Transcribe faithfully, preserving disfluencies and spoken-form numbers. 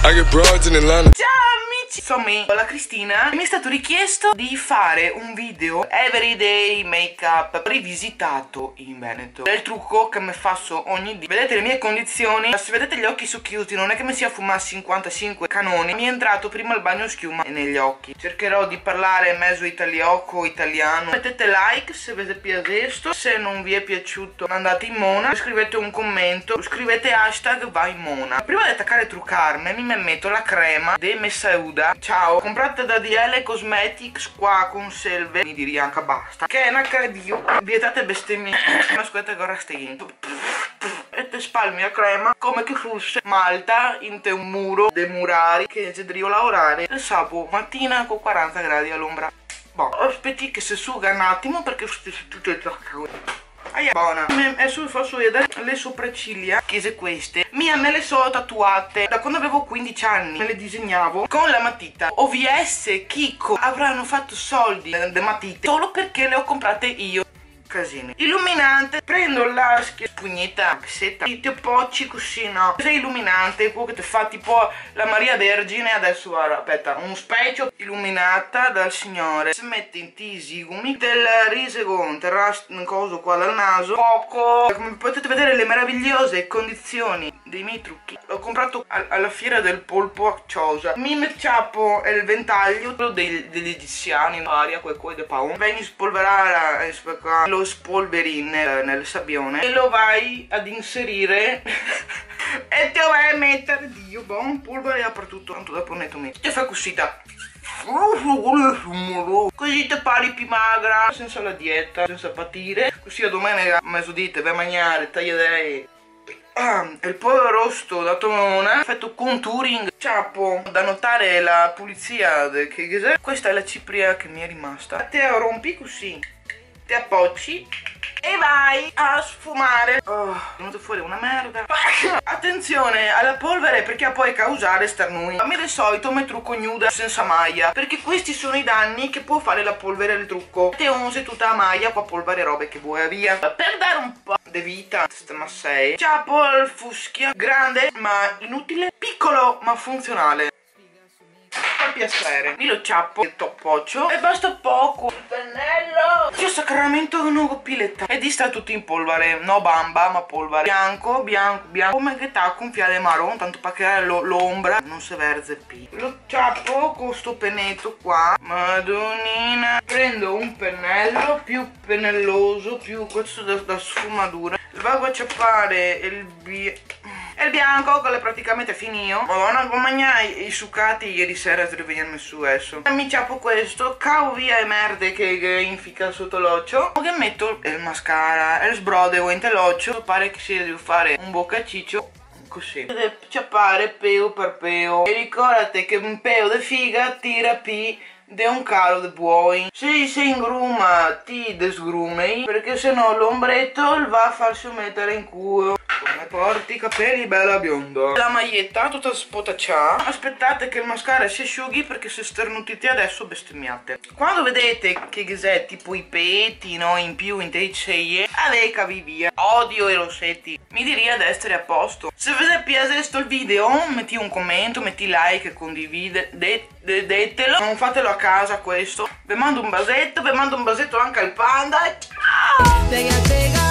I get broads in Atlanta. Ciao amici! Insomma, la Cristina mi è stato richiesto di fare un video everyday makeup rivisitato in veneto. È il trucco che mi faccio ogni dì. Vedete le mie condizioni? Se vedete gli occhi socchiusi, non è che mi sia fumà cinquantacinque canoni, mi è entrato prima il bagno schiuma negli occhi. Cercherò di parlare mezzo italioco, italiano. Mettete like se ve è piacesto, se non vi è piaciuto mandate in mona, scrivete un commento, scrivete hashtag vai in mona. Prima di attaccare a truccarme, mi me metto la crema de Mesauda. Ciao, comprata da D L Cosmetics qua con Selve, mi diria anche basta. Che è una cre-, Dio, vietate bestemmie. Ma scusate, ora stai in. E te spalmi a crema come che fuse malta inte un muro de murari che xe drio laorare el sabo matina co quaranta gradi a l'ombra. Boh, aspeti che se suga un atimo perché sti, sti, tutte le... Aia, bona. Me, adeso vi faso vedere le sopracciglia, che xe queste. Mi me le so tatuate da quando avevo quindici anni, me le disegnavo con la matita. O V S, Kiko, avranno fatto soldi de, de matite solo perché le ho comprate io. Casini. Illuminante, prendo la sch-, spugnetta, seta, e te poci cusì, no? Cos'è illuminante? Quelo che te fa tipo la Maria Vergine, adeso varda, speta, un specio illuminata dal Signore. Se mette in ti zigomi, te la risego, te ras-, un coso qua dal naso, poco. Come potete vedere le meravigliose condizioni dei miei trucchi. L'ho comprato al-, alla fiera del polpo a Ciosa. Mi me ciapo el ventaglio, quello dei, degli egiziani, no? Aria, quel, quel de paon. Vegni spolverare, eh, spe-, qua. Lo spolveri nel, nel sabbione e lo vai ad inserire e te lo vai a mettere, Dio, bon, polvere dapertutto. Tanto dopo metto me. Te fa cosita. Così te pari più magra, senza la dieta, senza patire. Così a domenica a mezodì te vai a magnare tagliadei. Ah, el poro rosto da Tomona, efeto contouring, ciapo, da notare la pulizia de, che, che xe. Questa è la cipria che mi è rimasta. Te la rompi così, te apoci e vai a sfumare. Oh, è venuto fuori una merda. Attenzione alla polvere perché può causare starnuti. Ma mi de solito me truco nuda, senza maia, perché questi sono i danni che può fare la polvere al truco. Te unzi tutta la maia co la polvere, robe che vola via. Per dare un po' de vita a ste masee. Ciapo el fuschia, grande ma inutile, piccolo ma funzionale. Fa piacere. Mi lo ciapo, el topocio, e basta poco. Il pennello. Dio sacramento, che no go pileta. E di sta tuto in polvere, no bamba, ma polvere. Bianco, bianco, bianco. Come che sta con fiale maron, tanto pa creare lo-, l'ombra, no se verze pi. Lo ciapo co sto peneto qua. Madonina. Prendo un pennello più pennelloso, più questo da, da sfumatura. Vago a ciapare el bi-, el bianco, che l'è praticamente finio. Madona, go magnà i, i sucati ieri sera, se rivegnarme su adeso. Mi ciapo questo, cavo via le merde che, che infica soto l'ocio. Che meto el mascara, el sbrodego inte l'ocio, pare che sia drio fare un bocacicio. Cusì. Te deve ciapare peo par peo. E ricordate che un peo de figa tira pi de un calo de buoi. Se i se ingruma, ti desgrumei, parché se no l'ombreto el va a farse metare in culo. Come porti i capeli, bela bionda? La maieta tuta spotacià. Aspetate che el mascara se asciughi, parché se sternutite adeso bestemmiate. Quando vedete che ghe xe tipo i peti, no, in più inte le ceie, avè cavà via. Odio i roseti. Mi diria de esare a posto. Se ve xe piasesto el video, metì un comento, metì like, condivide-, de-, de-, detelo. Non fatelo a casa questo. Ve mando un baseto, ve mando un baseto anca al panda. Ciao! Pega, pega.